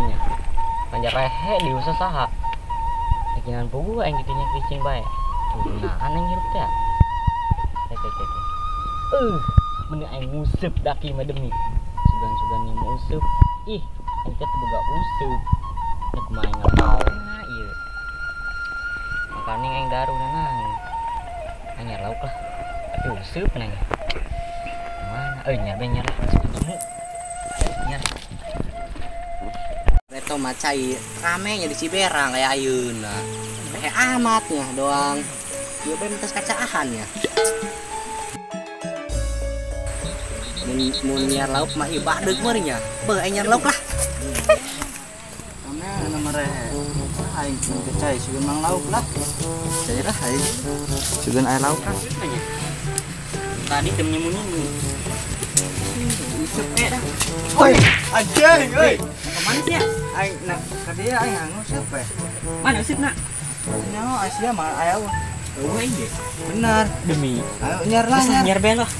Cicingnya. Panjar rehe di usaha saha. Jangan pugu aing ditinya cicing bae. Nah, aing hirup teh. Teh. Mending aing nguseup daki mah demi. Sugan-sugan yang mau useup. Ih, aing teh boga useup. Nya kumaha aing ngalawan ieu. Makaning aing daruna nang. Aing nyar lauk lah. Tapi useup nang. Mana? Nyar bae nyar lah. Nemu. Nyar. Reto macai rame nya di Ciberang kayak ayeuna. Teh amat nya doang. Ieu bae mentas kacaahan ya. Mun nyar lauk mah ieu badeuk meureun nya. Beuh aing nyar lauk lah. Rame anu mere. Aing cai sugan mang lauk lah. Cai lah aing. Sugan air lauk lah. Tadi teu nyimu-nyimu. Useup dah. Oi, anjing euy. Kemana sih ya? Aing nak tadi aing nguseup we. Mana useup nak? Nyaho Asia mah aya. Eueuh aing ge. Bener. Demi. Ayo nyar lah nyar. Nyar bae lah.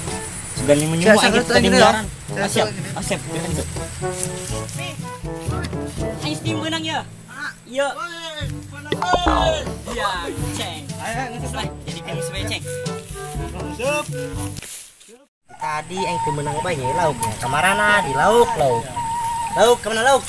Sugan nyimu-nyimu aing tadi nyaran. Asep, asep kan itu. Aing steam beunang ya. Iya. Iya, ceng. Ayo nguseup lah. Jadi kan sebae ceng. Nguseup. Tadi aing teu meunang bae nya lauknya. Kamarana di lauk lauk. Lauk kemana lauk?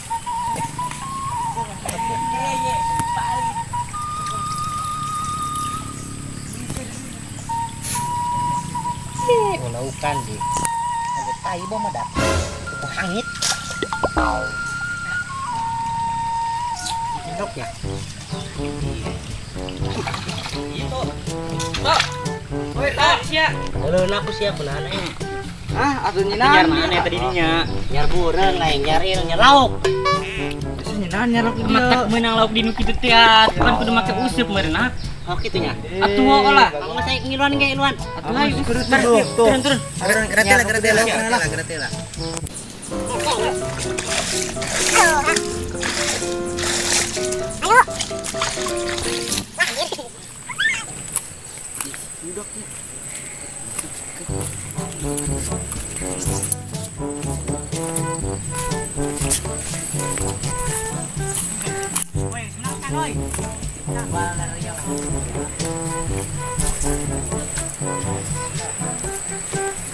Laukan di. Ada tai bom ada. Itu hangit. Lauk ya. Itu. Tok. Woi, tok sia. Heuleun aku sia kunaon aing. Ah, atuh nyinan. Nyar mana tadi dinya? Nyar bureung lain nyar ieu nyar lauk. Bisa nyinan nyar lauk dieu. Matak meunang lauk di nu kitu teh. Kan kudu make useup meureun ah. Oh kitu nya. Atuh heuh lah. Kamu saya ngiluan ge ngiluan. Atuh ayo turun turun. Turun keretela keretela keretela. Ayo. Budak. Woi, senang kan woi.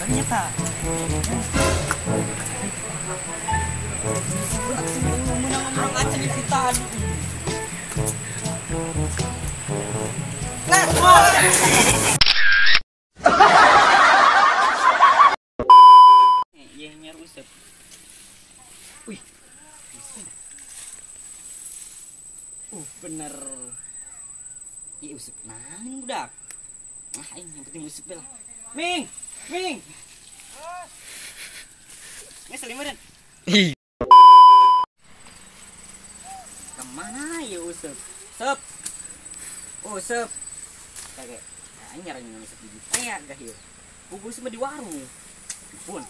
Banyak ta. Menang-menang aja di sitan. Nah, iya nyar usep. Wih. Bener. Iya usep nang budak. Ah, aing yang penting usep lah. Ming, Ming. Nges limeun. Kemana ya usep? Sep. Usep. Kayak aing nyari usep di dieu. Gah ieu. Kubu usep di warung. Pun.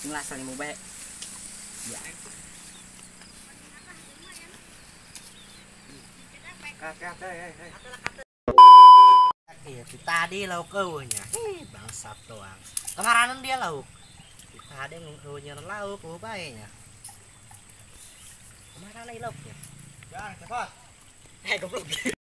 Ngelasan mu bae. Ya. Iya, tadi lauk eueuhnya. Bangsat doang. Kemaranan dia lauk. Tadi eueuhnya lauk, eueuh bae nya. Kemaranan lauknya. Jangan cepat. Goblok.